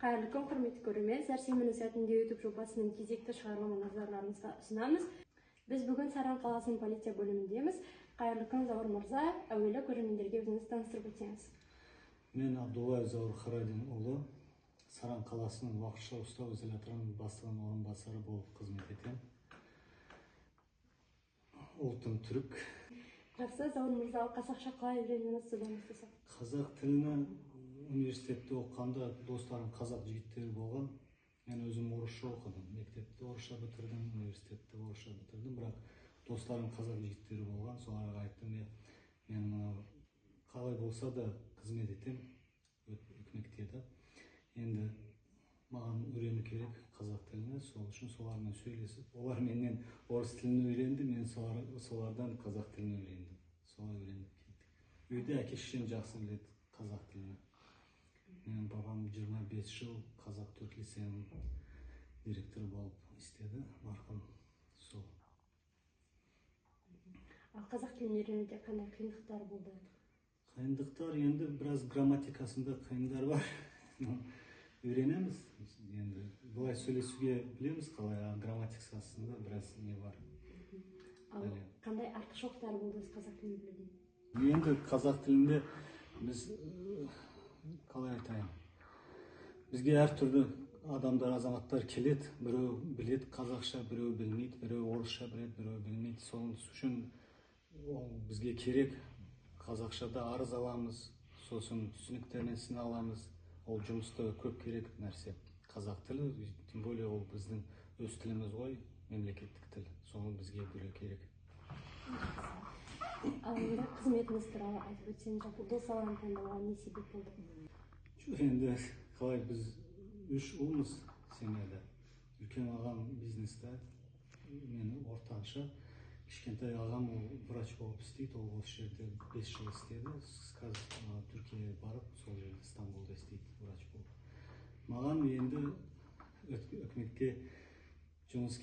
Қайырлы күн, құрметті көрермен! Сәрсенбінің сәтінде YouTube жобасының кезекті шығарылымын назарларыңызға ұсынамыз. Біз бүгін Саран қаласының полиция бөліміндеміз. Қайырлы күн, Зауыр мырза! Әуелі көрермендерге өзіңізді таныстырып өтсеңіз. Мен Абдуллаев Зауыр Харадинұлы, Саран қаласының уақытша ұстау изоляторының бастығының орынбасары болып қызмет етемін. Ұлтым түрік. Жақсы, Зауыр мырза, ал қазақша қалай үйрендіңіз? Содан бастасақ. Қазақ тілini университетте оқығанда достарым қазақ жігіттері болған. Мен өзім орысша оқыдым, мектепті орысша бітірдім, университетті орысша бітірдім, бірақ достарым қазақ жігіттері болған, соларға айттым: Мен мынау қалай болса да қызмет етемін үкіметте да, енді маған үйрену керек қазақ тілini». Сол үшін солармен сөйлесіп, олар менен орыс тілін үйренді, мен солардан қазақ тілін үйрендім. Солай үйреніп кеттік. Үйде әке шешем жақсы біледі қазақ тілін. Менің папам 25 жыл қазақ түрік лицейінің директоры болып істеді, марқұм сол. Ал қазақ тілін үйренуде қандай қиындықтар болды? Қиындықтар енді біраз грамматикасында қиындар бар. Үйренеміз енді, былай сөйлесуге білеміз қалай, а грамматикасында біраз не бар. Ал Әлі. қандай артықшылықтар болды қазақ тілін білудің? Енді қазақ тілінде біз, қалай айтайын, бізге әртүрлі адамдар, азаматтар келеді. Біреу біледі қазақша, біреу білмейді, біреу орысша біледі, біреу білмейді. Сол үшін ол бізге керек. Қазақшада арыз аламыз, сосын түсініктемесін аламыз. Ол жұмыста көп керек нәрсе қазақ тілі, тем более ол біздің өз тіліміз ғой, мемлекеттік тіл, соны бізге білу керек. Ал енді қызметіңіз туралы айтып өтсеңіз, жалпы бұл саланы таңдауға не себеп болды? Жоқ, енді қалай, біз үш ұлмыз семьяда. Үлкен ағам бизнеста, мен ортаншы. Кішкентай ағам, ол врач болып істейді, ол осы жерде 5 жыл істеді. Қазір Түркияға барып, сол жерде, Стамбулда істейді врач болып. Маған енді үкіметке жұмыс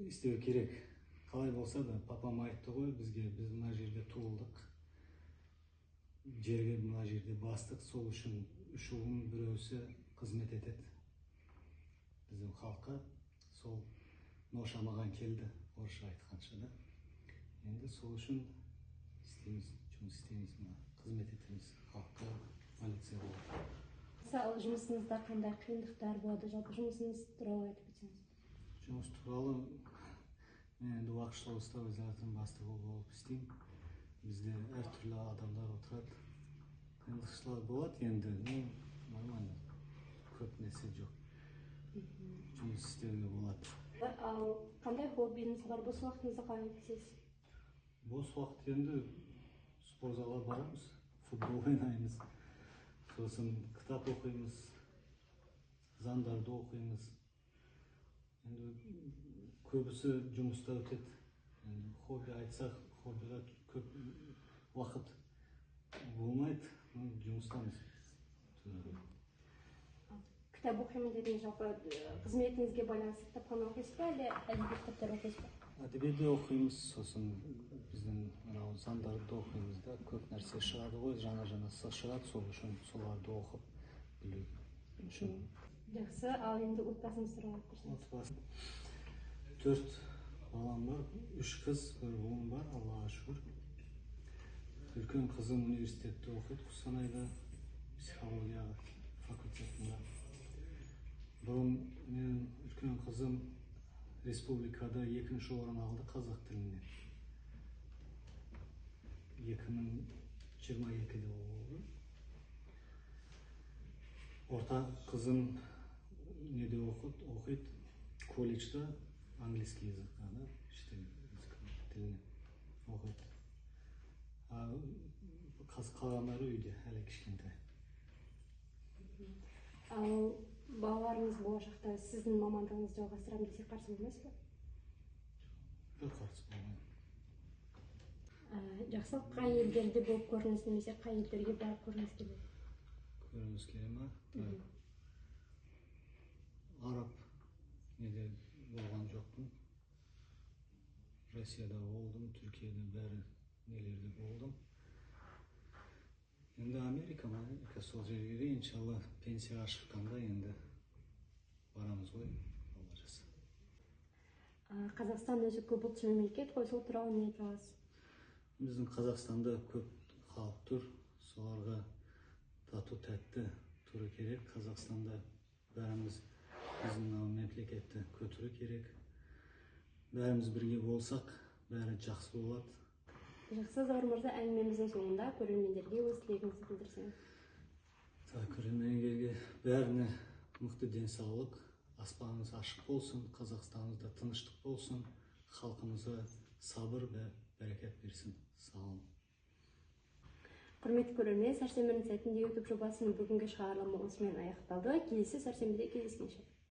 істеу керек қалай болса да. Папам айтты ғой бізге: «Біз мына жерде туылдық, жерге мына жерде бастық, сол үшін үш ұлдың біреусі қызмет етеді біздің халыққа». Сол ноша маған келді, орысша айтқанша да. Енді сол үшін істейміз, жұмыс істейміз, мына қызмет етеміз халыққа, полиция болып. Мысалы, жұмысыңызда қандай қиындықтар болады? Жалпы жұмысыңыз туралы айтып өтсеңіз. Жұмыс туралы, мен енді уақытша ұстау изоляторының бастығы болып істеймін. Бізде әртүрлі адамдар отырады, қиындықшылар болады енді, ну, нормально, көп нәрсе жоқ, жұмыс істеуге болады. Ал қандай хоббиіңіз бар? Бос уақытыңызды қалай өткізесіз? Бос уақыт енді спортзалға барамыз, футбол ойнаймыз, сосын кітап оқимыз, заңдарды оқимыз. Енді көбісі жұмыста өтеді. Енді хобби айтсақ, хоббиға көп уақыт болмайды, ну, жұмыстамыз. Кітап оқимын дедіңіз. Жалпы қызметіңізге байланысты кітапхана оқисыз ба, әлде әдеби кітаптар оқисыз ба? Әдеби де оқимыз, сосын біздің мынау заңдарды да оқимыз да. Көп нәрсе шығады ғой, жаңа жаңасы шығады, сол үшін соларды оқып білу үшін. Жақсы, ал енді отбасыңыз туралы айтып берсеңіз. Отбасы, төрт балам бар, үш қыз, бір ұлым бар, Аллаға шүкір. Үлкен қызым университетте оқиды, Қостанайда, психология факультетінде. Бұрын менің үлкен қызым республикада екінші орын алды қазақ тілінен, 2022-де ол болды. Орта қызым неде оқиды, колледжда, английский языкқа да, шетел тіліне оқиды. А қалғандары үйде, әлі кішкентай. Ал балаларыңыз болашақта сіздің мамандығыңызды жалғастырамын десе, қарсы болмайсыз ба? Жоқ, қарсы болмаймын. Жақсы, қай елдерде болып көрдіңіз немесе қай елдерге барып көргіңіз келеді? Көргіміз келе ма? Так. Араб неде болған жоқпын. Россияда болдым, Түркияда, бәрі нелерде болдым. Енді Америка, Америка, сол жерге де, иншалла, пенсияға шыққанда енді. Қазақстан өзі көпұлтты мемлекет қой, сол туралы не айта аласыз? Біздің Қазақстанда көп халық тұр, соларға тату тәтті тұру керек. Қазақстанда бәріміз біздің мынау мемлекетті көтеру керек. Бәріміз бірге болсақ, бәрі жақсы болады. Жақсы, Зауыр мырза, әңгімеміздің соңында көрермендерге өз тілегіңізді білдірсеңіз. Так, көрермендерге бәріне мықты денсаулық, аспанымыз ашық болсын, Қазақстанымызда тыныштық болсын, халқымызға сабыр вә берекет берсін. Сау olun. Құрметті көрермен, «Сәрсенбінің сәтінде» YouTube жобасының бүгінгі шығарылымы осымен аяқталды. Келесі сәрсенбіде кездескенше.